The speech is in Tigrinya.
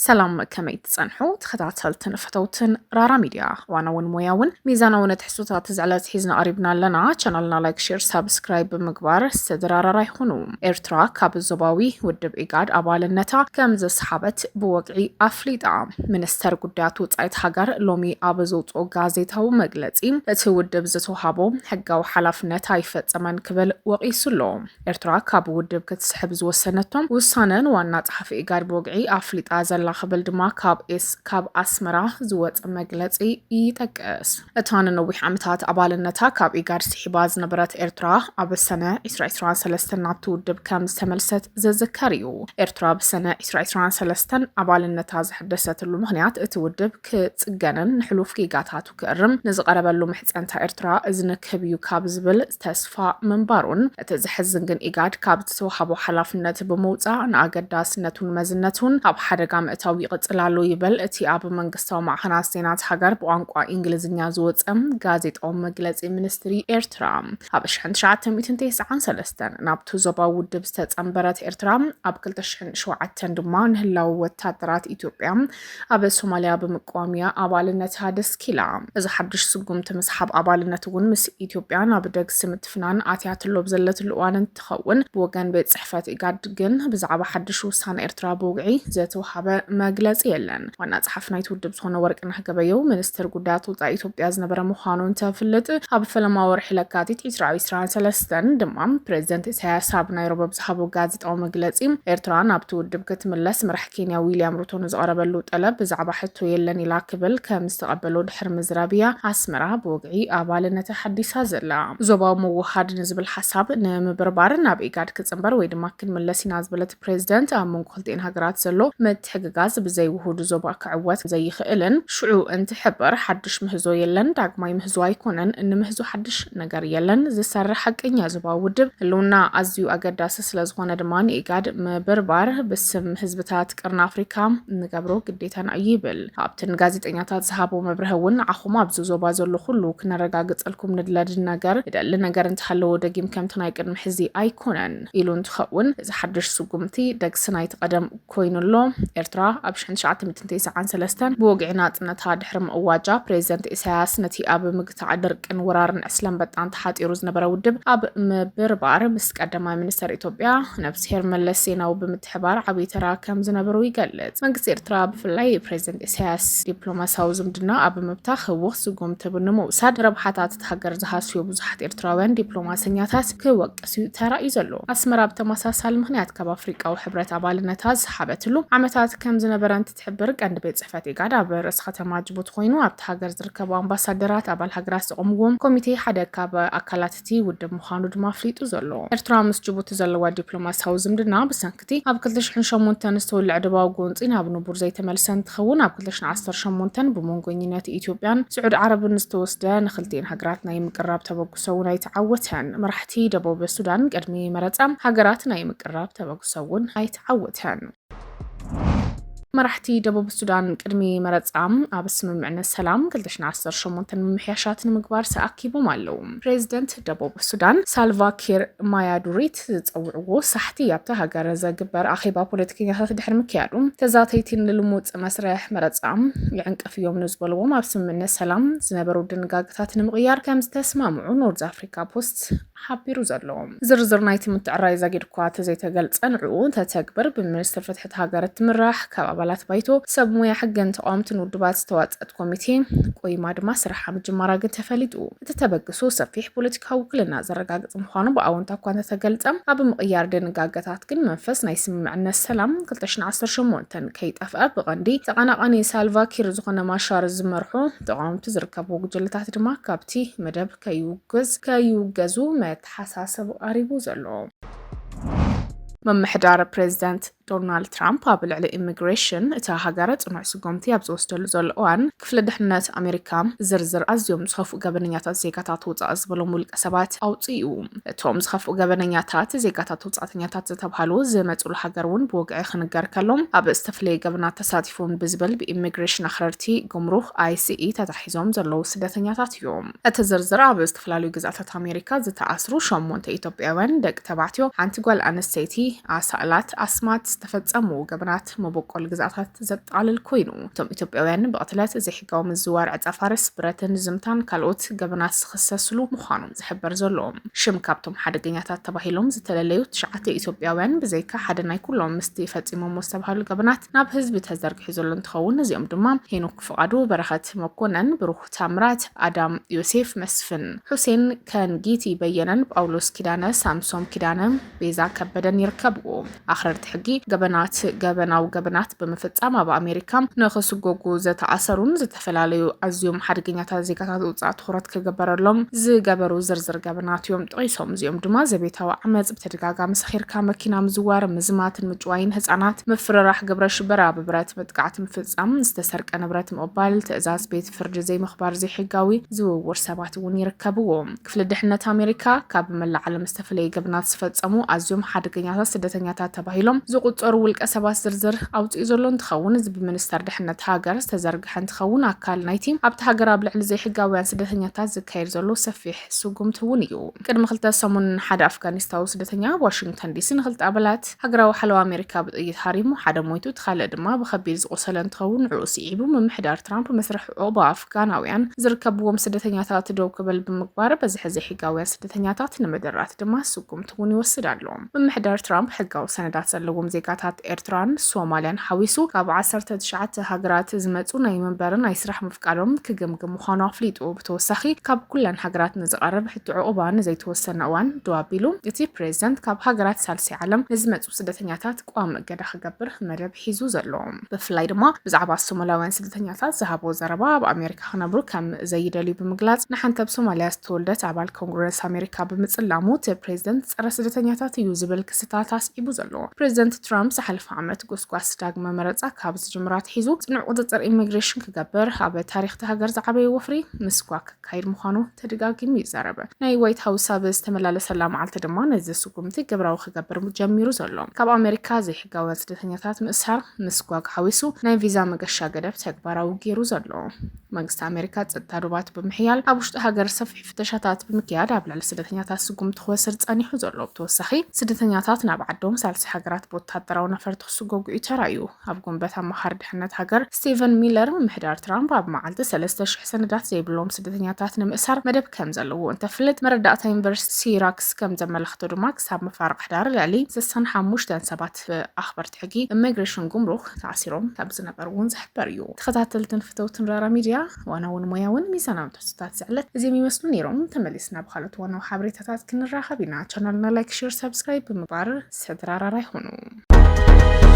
ሰላም፣ ከመይ ትጸንሑ ተኸታተልትን ፈተውትን ራራ ሚድያ? ዋና እውን ሞያ እውን ሚዛናዊ ትሕዝቶታት ዝዕለት ሒዝና ቀሪብና ኣለና። ቻናልና ላይክ፣ ሼር፣ ሳብስክራይብ ብምግባር ዝተደራረራ ይኹኑ። ኤርትራ ካብ ዞባዊ ውድብ ኢጋድ ኣባልነታ ከም ዘስሓበት ብወግዒ ኣፍሊጣ። ሚኒስተር ጉዳያት ወጻኢት ሃገር ሎሚ ኣብ ዘውፅኦ ጋዜጣዊ መግለጺ፣ እቲ ውድብ ዝተውሃቦ ሕጋዊ ሓላፍነት ኣይፈጸመን ክብል ወቒሱ ኣሎ። ኤርትራ ካብ ውድብ ክትስሕብ ዝወሰነቶም ውሳነ ንዋና ጸሓፊ ኢጋድ ብወግዒ ኣፍሊጣ ዘላ ክብል ድማ ካብ ኤስ-፣ ካብ ኣስመራ ዝወጸ መግለጺ ይጠቅስ። እታ ንነዊሕ ዓመታት ኣባልነታ ካብ ኢጋድ ስሒባ ዝነበረት ኤርትራ፣ ኣብ ሰነ ዕስራ ዕስራ ሰለስተን ናብቲ ውድብ ከም ዝተመልሰት ዝዝከር እዩ። ኤርትራ ብሰነ ዕስራ ዕስራ ሰለስተን ኣባልነታ ዘሐደሰትሉ ምኽንያት፣ እቲ ውድብ ክጽገንን ንሕሉፍ ጌጋታቱ ክእርም ንዝቐረበሉ ምሕጸንታ ኤርትራ ዝንክብ እዩ ካብ ዝብል ተስፋ ምንባሩን፣ እቲ ዘሕዝን ግን ኢጋድ ካብ ዝተዋህቦ ሓላፍነት ብምውጻእ ንኣገዳስነቱን መዝነቱን ኣብ ሓደጋ ምእታው ይቕጽል ኣሎ ይብል እቲ ኣብ መንግስታዊ ማዕኸናት ዜናት ሃገር ብቋንቋ እንግሊዝኛ ዝወጸ ጋዜጣዊ መግለጺ ሚኒስትሪ ኤርትራ። ኣብ ሽሕን ትሽዓተ ሚእትን ተስዓን ሰለስተን ናብቲ ዞባዊ ውድብ ዝተጸንበረት ኤርትራ፣ ኣብ ክልተ ሽሕን ሸውዓተን ድማ ንህላው ወታደራት ኢትዮጵያ ኣብ ሶማልያ ብምቅዋም እያ ኣባልነታ ደስኪላ። እዚ ሓድሽ ስጉምቲ ምስሓብ ኣባልነት እውን ምስ ኢትዮጵያ ናብ ደግሲ ምትፍናን ኣትያትሎ ብዘለትሉ እዋን እንትኸውን፣ ብወገን ቤት ጽሕፈት ኢጋድ ግን ብዛዕባ ሓድሽ ውሳነ ኤርትራ ብውግዒ ዝተውሃበ መግለጺ የለን። ዋና ጸሓፊ ናይቲ ውድብ ዝኾነ ወርቅነህ ገበየው፣ ሚኒስትር ጉዳያት ወጻኢ ኢትዮጵያ ዝነበረ ምዃኑ እንተፍልጥ፣ ኣብ ፈለማ ወርሒ ለካቲት ዕስራ ዕስራ ሰለስተን ድማ ፕሬዚደንት ኢሳያስ ኣብ ናይሮቢ ብዝሃቦ ጋዜጣዊ መግለጺ፣ ኤርትራ ናብቲ ውድብ ክትምለስ መራሕ ኬንያ ዊልያም ሩቶ ንዝቐረበሉ ጠለብ ብዛዕባ ሕቶ የለን ኢላ ክብል ከም ዝተቐበሎ ድሕሪ ምዝራብ እያ ኣስመራ ብወግዒ ኣባልነታ ሓዲሳ ዘላ። ዞባዊ ምውሃድ ንዝብል ሓሳብ ንምብርባር ናብ ኢጋድ ክጽንበር ወይ ድማ ክንምለስ ኢና ዝበለት ፕሬዚደንት፣ ኣብ መንጎ ክልቲኤን ሃገራት ዘሎ ምትሕግጋዝ ብዘይ ውሁድ ዞባ ክዕወት ዘይኽእልን፣ ሽዑ እንትሕበር ሓድሽ ምህዞ የለን፣ ዳግማይ ምህዞ ኣይኮነን፣ እንምህዞ ሓድሽ ነገር የለን፣ ዝሰርሕ ሓቀኛ ዞባዊ ውድብ ህልውና ኣዝዩ ኣገዳሲ ስለ ዝኾነ ድማ ንኢጋድ ምብርባር ብስም ህዝብታት ቀርኒ ኣፍሪካ ንገብሮ ግዴታና እዩ ይብል። ኣብቲ ንጋዜጠኛታት ዝሃቦ መብርሂ እውን፣ ንዓኹም ኣብዚ ዞባ ዘሎ ኩሉ ክነረጋግጸልኩም ንድለድ ነገር፣ ንደሊ ነገር እንተሃለዎ ደጊም ከምቲ ናይ ቅድሚ ሕዚ ኣይኮነን ኢሉ እንትኸውን፣ እዚ ሓድሽ ስጉምቲ ደግሲ ናይቲ ቀደም ኮይኑ ኣሎ። ኤርትራ ኣብ ሽሕን ትሽዓተ ሚእትን ተስዓን ሰለስተን ብወግዒ ናጽነታ ድሕሪ ምእዋጃ፣ ፕሬዚደንት ኢሳያስ ነቲ ኣብ ምግታዕ ድርቅን ወራርን ዕስለ ኣንበጣን ተሓጺሩ ዝነበረ ውድብ ኣብ ምብርባር ምስ ቀዳማይ ሚኒስተር ኢትዮጵያ ነብስሄር መለስ ዜናዊ ብምትሕባር ዓብዪ ተራ ከም ዝነበሮ ይገልጽ። መንግስቲ ኤርትራ ብፍላይ ፕሬዚደንት ኢሳያስ ዲፕሎማሲያዊ ዝምድና ኣብ ምብታኽ ህዉኽ ስጉምቲ ብምውሳድ፣ ረብሓታት እታ ሃገር ዝሃስዩ ብዙሓት ኤርትራውያን ዲፕሎማሰኛታት ክወቅስ እዩ ተራእዩ ዘሎ። ኣስመራ ብተመሳሳሊ ምኽንያት ካብ ኣፍሪቃዊ ሕብረት ኣባልነታ ዝሰሓበትሉ ዓመታት ከም ዝነበረ እንትትሕብር፣ ቀንዲ ቤት ጽሕፈት ኢጋድ ኣብ ርእሲ ከተማ ጅቡቲ ኮይኑ፣ ኣብቲ ሃገር ዝርከቡ ኣምባሳደራት ኣባል ሃገራት ዘቆምዎም ኮሚቴ ሓደ ካብ ኣካላት እቲ ውድብ ምዃኑ ድማ ኣፍሊጡ ዘሎ። ኤርትራ ምስ ጅቡቲ ዘለዋ ዲፕሎማሲያዊ ዝምድና ብሰንኪ እቲ ኣብ ክልተ ሽሕን ሸሞንተን ዝተወልዐ ደባዊ ጎንጺ ናብ ንቡር ዘይተመልሰ እንትኸውን፣ ኣብ ክልተ ሽሕን ዓሰርተ ሸሞንተን ብመንጎኝነት ኢትዮጵያን ስዑድ ዓረብን ዝተወስደ ንክልቲኤን ሃገራት ናይ ምቅራብ ተበግሶ እውን ኣይተዓወተን። መራሕቲ ደቡብ ሱዳን ቅድሚ መረጻ ሃገራት ናይ ምቅራብ ተበግሶ እውን ኣይተዓወተን። መራሕቲ ደቡብ ሱዳን ቅድሚ መረጻ ኣብ ስምምዕነት ሰላም ክልተ ሽሕን ዓሰርተ ሸሞንተን ምምሕያሻት ንምግባር ተኣኪቦም ኣለዉ። ፕሬዚደንት ደቡብ ሱዳን ሳልቫ ኪር ማያዱሪት ዝጸውዕዎ ሳሕቲ ኣብታ ሃገር ዘግበር ኣኼባ ፖለቲከኛታት ድሕሪ ምክያዱ፣ ተዛተይቲ ንልሙጽ መስርሕ መረጻ ይዕንቅፍ እዮም ንዝበልዎም ኣብ ስምምዕነት ሰላም ዝነበሩ ድንጋገታት ንምቕያር ከም ዝተስማምዑ ኖርዝ ኣፍሪካ ፖስት ሓቢሩ ዘሎ። ዝርዝር ናይቲ ምትዕራይ ዛጊድ እኳ ተዘይተገልጸ፣ ንዕኡ እንተተግብር ብሚኒስትር ፍትሒ እታ ሃገር እትምራሕ፣ ካብ ኣባላት ባይቶ፣ ሰብ ሞያ ሕግን ተቃወምትን ውድባት ዝተዋጸት ኮሚቴ ቆይማ ድማ ስርሓ ምጅማራ ግን ተፈሊጡ። እቲ ተበግሶ ሰፊሕ ፖለቲካዊ ውክልና ዘረጋግጽ ምዃኑ ብኣወንታ እኳ እንተተገልጸ፣ ኣብ ምቕያር ድንጋገታት ግን መንፈስ ናይ ስምምዕነት ሰላም ክልተ ሽሕን ዓሰርተ ሸሞንተን ከይጠፍአ ብቐንዲ ተቐናቓኒ ሳልቫ ኪር ዝኾነ ማሻር ዝመርሖ ተቃወምቲ ዝርከብዎ ጉጅለታት ድማ ካብቲ መደብ ከይውገዝ-፣ ከይውገዙ መተሓሳሰቢ ቀሪቡ ዘሎ። ምምሕዳር ፕሬዚደንት ዶናልድ ትራምፕ ኣብ ልዕሊ ኢሚግሬሽን እታ ሃገር ጽኑዕ ስጉምቲ ኣብ ዝወስደሉ ዘሎ እዋን፣ ክፍሊ ድሕነት ኣሜሪካ ዝርዝር ኣዝዮም ዝኸፍኡ ገበነኛታት ዜጋታት ውጻእ ዝበሎም ውልቀ ሰባት ኣውጺኡ። እቶም ዝኸፍኡ ገበነኛታት ዜጋታት ውጻእተኛታት ዝተባህሉ ዝመጽሉ ሃገር እውን ብወግዒ ክንገር ከሎ፣ ኣብ ዝተፈላለየ ገበናት ተሳቲፎም ብዝብል ብኢሚግሬሽን ኣኽረርቲ ጉምሩክ፣ ኣይሲኢ፣ ተታሒዞም ዘለዉ ስደተኛታት እዮም። እቲ ዝርዝር ኣብ ዝተፈላለዩ ግዝኣታት ኣሜሪካ ዝተኣስሩ ሸሞንተ ኢትዮጵያውያን ደቂ ተባዕትዮ፣ ሓንቲ ጓል ኣንስተይቲ፣ ኣሳእላት ኣስማት፣ ዝተፈጸሙ ገበናት መበቆል ግዛታት ዘጠቓልል ኮይኑ፣ እቶም ኢትዮጵያውያን ብቕትለት፣ ዘይሕጋዊ ምዝዋር ዕጸ ፋርስ፣ ብረትን ዝምታን ካልኦት ገበናት ዝኽሰስሉ ምዃኖም ዝሕበር ዘሎ። ሽም ካብቶም ሓደገኛታት ተባሂሎም ዝተለለዩ ትሽዓተ ኢትዮጵያውያን ብዘይካ ሓደ ናይ ኩሎም ምስቲ ፈጺሞሞ ዝተባህሉ ገበናት ናብ ህዝቢ ተዘርጊሑ ዘሎ እንትኸውን፣ እዚኦም ድማ ሄኖክ ፍቓዱ፣ በረኸት መኮነን፣ ብሩኽ ታምራት፣ ኣዳም ዮሴፍ፣ መስፍን ሑሴን፣ ከንጊቲ በየነን፣ ጳውሎስ ኪዳነ፣ ሳምሶም ኪዳነ፣ ቤዛ ከበደን ይርከብዎ። ኣኽረርቲ ሕጊ ገበናት ገበናዊ ገበናት ብምፍጻም ኣብ ኣሜሪካ ንኽስጎጉ ዝተኣሰሩን ዝተፈላለዩ ኣዝዮም ሓደገኛታት ዜጋታት ውጻእ ትኹረት ክግበረሎም ዝገበሩ ዝርዝር ገበናት እዮም ጠቒሶም። እዚኦም ድማ ዘቤታዊ ዓመጽ፣ ብተደጋጋሚ ሰኺርካ መኪና ምዝዋር፣ ምዝማትን ምጭዋይን ህጻናት፣ ምፍርራሕ፣ ግብረ ሽበራ፣ ብብረት መጥቃዕቲ ምፍጻም፣ ዝተሰርቀ ንብረት ምቕባል፣ ትእዛዝ ቤት ፍርዲ ዘይምኽባር፣ ዘይሕጋዊ ዝውውር ሰባት እውን ይርከብዎ። ክፍሊ ድሕነት ኣሜሪካ ካብ መላእ ዓለም ዝተፈለየ ገበናት ዝፈጸሙ ኣዝዮም ሓደገኛታት ስደተኛታት ተባሂሎም ዝቑጸሩ ውልቀ ሰባት ዝርዝር ኣውጺኡ ዘሎ እንትኸውን፣ እዚ ብሚኒስተር ድሕነት ሃገር ዝተዘርግሐ እንትኸውን፣ ኣካል ናይቲ ኣብቲ ሃገር ኣብ ልዕሊ ዘይሕጋውያን ስደተኛታት ዝካየድ ዘሎ ሰፊሕ ስጉምቲ እውን እዩ። ቅድሚ ክልተ ሰሙን ሓደ ኣፍጋኒስታዊ ስደተኛ ኣብ ዋሽንግተን ዲሲ ንክልተ ኣባላት ሃገራዊ ሓለዋ ኣሜሪካ ብጥይት ሃሪሙ፣ ሓደ ሞይቱ፣ እቲ ካልእ ድማ ብኸቢድ ዝቆሰለ እንትኸውን፣ ንዕኡ ስዒቡ ምምሕዳር ትራምፕ መስርሕ ዑቕባ ኣፍጋናውያን ዝርከብዎም ስደተኛታት ደው ክብል ብምግባር፣ በዝሒ ዘይሕጋውያን ስደተኛታት ንምድራት ድማ ስጉምቲ እውን ይወስድ ኣሎ። ምምሕዳር ትራምፕ ሕጋዊ ሰነዳት ዘለዎም ዜጋታት ኤርትራን ሶማልያን ሓዊሱ ካብ ዓሰርተ ትሽዓተ ሃገራት ዝመጹ ናይ መንበርን ናይ ስራሕ ምፍቃዶም ክግምግም ምዃኑ ኣፍሊጡ። ብተወሳኺ ካብ ኩለን ሃገራት ንዝቐርብ ሕቶ ዑቕባ ንዘይተወሰነ እዋን ደው ኣቢሉ፣ እቲ ፕሬዝደንት ካብ ሃገራት ሳልሳይ ዓለም ንዝመጹ ስደተኛታት ቋሚ እገዳ ክገብር መደብ ሒዙ ዘሎ። ብፍላይ ድማ ብዛዕባ ሶማላውያን ስደተኛታት ዝሃቦ ዘረባ፣ ኣብ ኣሜሪካ ክነብሩ ከም ዘይደልዩ ብምግላጽ፣ ንሓንቲ ኣብ ሶማልያ ዝተወልደት ኣባል ኮንግረስ ኣሜሪካ ብምጽላሙ፣ እቲ ፕሬዝደንት ጸረ ስደተኛታት እዩ ዝብል ክስታት ኣስዒቡ ዘሎ። ፕሬዝደንት ትራምፕ ዝሓለፈ ዓመት ጎስጓስ ዳግመ መረጻ ካብ ዝጅምር ኣትሒዙ፣ ጽኑዕ ቁጽጽር ኢሚግሬሽን ክገብር፣ ኣብ ታሪኽ እቲ ሃገር ዝዓበየ ወፍሪ ምስጓግ ክካየድ ምዃኑ ተደጋጊሙ ይዛረብ። ናይ ዋይት ሃውስ ኣብ ዝተመላለሰላ መዓልቲ ድማ ነዚ ስጉምቲ ግብራዊ ክገብር ጀሚሩ ዘሎ። ካብ ኣሜሪካ ዘይሕጋውያን ስደተኛታት ምእሳር ምስጓግ ሓዊሱ ናይ ቪዛ መገሻ ገደብ ተግባራዊ ገይሩ ዘሎ። መንግስቲ ኣሜሪካ ጸጥታ ዶባት ብምሕያል ኣብ ውሽጢ ሃገር ሰፊሕ ፍተሻታት ብምክያድ ኣብ ልዕሊ ስደተኛታት ስጉምቲ ክወስድ ጸኒሑ ዘሎ። ብተወሳኺ ስደተኛታት ናብ ዓዶም ሳልሳይ ሃገራት ብወታደራዊ ነፈርቲ ክስጎጉ እዩ ተራእዩ። ኣብ ጉንበት ኣማኻሪ ድሕነት ሃገር ስቲቨን ሚለር፣ ምምሕዳር ትራምፕ ኣብ መዓልቲ ሰለስተ ሽሕ ሰነዳት ዘይብሎም ስደተኛታት ንምእሳር መደብ ከም ዘለዎ እንተፍልጥ፣ መረዳእታ ዩኒቨርሲቲ ሲራክስ ከም ዘመላኽቶ ድማ፣ ክሳብ መፋርቕ ሕዳር ልዕሊ ስሳን ሓሙሽተን ሰባት ብኣኽበርቲ ሕጊ ኢሚግሬሽን ጉምሩክ ተኣሲሮም ከም ዝነበሩ እውን ዝሕበር እዩ። ተኸታተልትን ፍተውትን ራራ ሚድያ፣ ዋናውን ሞያውን ሚዛናዊ ትሕዝቶታት ዝዕለት እዚኦም ይመስሉ ነይሮም። ተመሊስና ብኻልኦት ዋናዊ ሓበሬታታት ክንራኸብ ኢና። ቻናልና ላይክ፣ ሼር፣ ሰብስክራይብ ብምግባር ስድራራራ ይኹኑ።